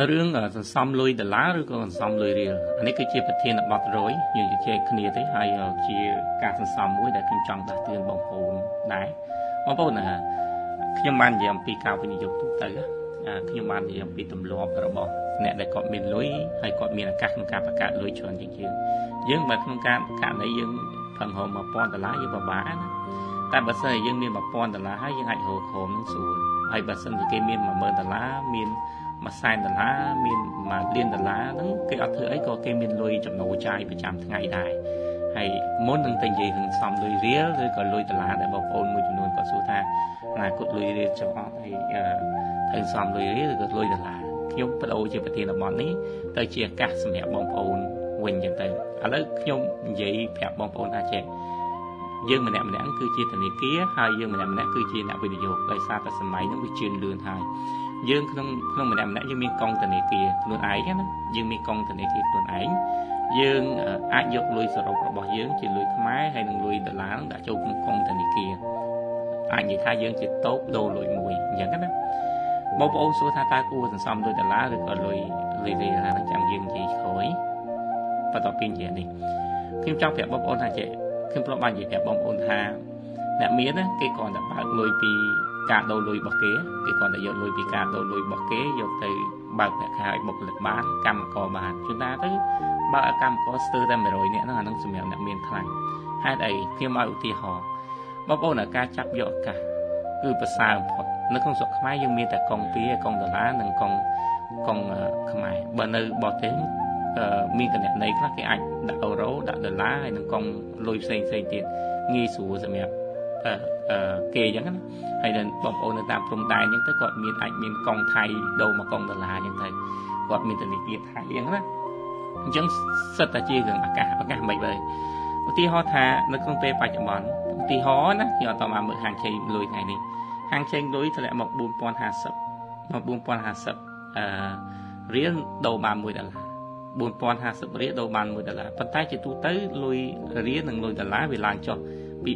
រឿងសន្សំលុយដុល្លារឬក៏សន្សំលុយរៀលអានេះគឺជាប្រធានបទរយយើងជជែកគ្នាទេហើយជាការសន្សំមួយដែលខ្ញុំចង់ដាស់តឿនបងប្អូនដែរបងប្អូនណាខ្ញុំបាននិយាយអំពីការវិនិយោគទូទៅខ្ញុំបាននិយាយអំពីទម្លាប់របស់អ្នកដែលគាត់មានលុយហើយគាត់មានឱកាសក្នុងការបង្កើតលុយច្រើនជាងយើងយើងបើក្នុងការករណីយើងប្រឹងរក1000ដុល្លារយើងពិបាកណាតែបើសិនជាយើងមាន1000ដុល្លារហើយយើងអាចរកក្រុមនឹងស្រួលហើយបើសិនជាគេមាន10000ដុល្លារមាន1សែនដុល្លារមាន1លានដុល្លារហ្នឹងគេអត់ធ្វើអីក៏គេមានលុយចំណូលចាយប្រចាំថ្ងៃដែរហើយមុននឹងទៅនិយាយរឿងសំលុយរៀលឬក៏លុយដុល្លារដែលបងប្អូនមួយចំនួនគាត់សួរថាអនាគតលុយរៀលចុះអត់ហើយត្រូវសំលុយរៀលឬក៏លុយដុល្លារខ្ញុំបដូរជាប្រធានបទនេះទៅជាឱកាសសម្រាប់បងប្អូនវិញចឹងទៅឥឡូវខ្ញុំនិយាយប្រាប់បងប្អូនថាចេះយើងម្នាក់ម្នាក់គឺជាធនាគារហើយយើងម្នាក់ម្នាក់គឺជាអ្នកវិនិយោគដោយសារតែសម័យហ្នឹងវាជឿនលឿនហើយយើងក្នុងក្នុងម្នាក់ម្នាក់យើងមានកងធនាគារខ្លួនឯងណាយើងមានកងធនាគារខ្លួនឯងយើងអាចយកលុយសរុបរបស់យើងជាលុយខ្មែរហើយនិងលុយដុល្លារដាក់ចូលក្នុងកងធនាគារអាចនិយាយថាយើងជាតូបដូរលុយមួយអញ្ចឹងណាបងប្អូនសួរថាតើគួរសន្សំលុយដុល្លារឬក៏លុយលុយរៀលហ្នឹងចាំយើងនិយាយក្រោយបន្ទាប់ពីនិយាយនេះខ្ញុំចង់ប្រាប់បងប្អូនថាចេះខ្ញុំធ្លាប់បាននិយាយប្រាប់បងប្អូនថាអ្នកមានណាគេគ្រាន់តែបើកលុយពីការដូរលុយរបស់គេគេគ្រាន់តែយកលុយពីការដូរលុយរបស់គេយកទៅបើកប្រាក់ខែឲ្យបុគ្គលិកបានកម្មករបានជួនណាទៅបើកឲ្យកម្មករស្ទើរតែ100នាក់ហ្នឹងអាហ្នឹងសម្រាប់អ្នកមានខ្លាំងហេតុអីខ្ញុំឲ្យឧទាហរណ៍បងប្អូនការចាប់យកឱកាសគឺប្រសើរបំផុតនៅក្នុងស្រុកខ្មែរយើងមានតែកុងពីរកុងដុល្លារនិងកុងកុងខ្មែរបើនៅបរទេសមានគណនីខ្លះគេអាចដាក់អឺរ៉ូដាក់ដុល្លារហើយនិងកុងលុយផ្សេងផ្សេងទៀតងាយស្រួលសម្រាប់គេអញ្ចឹងណាហើយដល់បងប្អូននៅតាមព្រំដែនអញ្ចឹងទៅគាត់មានអាចមានកងថៃដូរមកកងដុល្លារអញ្ចឹងទៅគាត់មានធនាគារថៃអញ្ចឹងណាអញ្ចឹងសិតតែជារឿងឱកាសឱកាសមិនបើឧទាហរណ៍ថានៅក្នុងពេលបច្ចុប្បន្នឧទាហរណ៍ណាខ្ញុំអត់តមកមើលហាងឆេងលុយថ្ងៃនេះហាងឆេងលុយធ្លាក់មក4050មក4050អឺរៀលដូរបាន1ដុល្លារ4050រៀលដូរបាន1ដុល្លារប៉ុន្តែជាទូទៅលុយរៀលនិងលុយដុល្លារវាឡើងចុះពី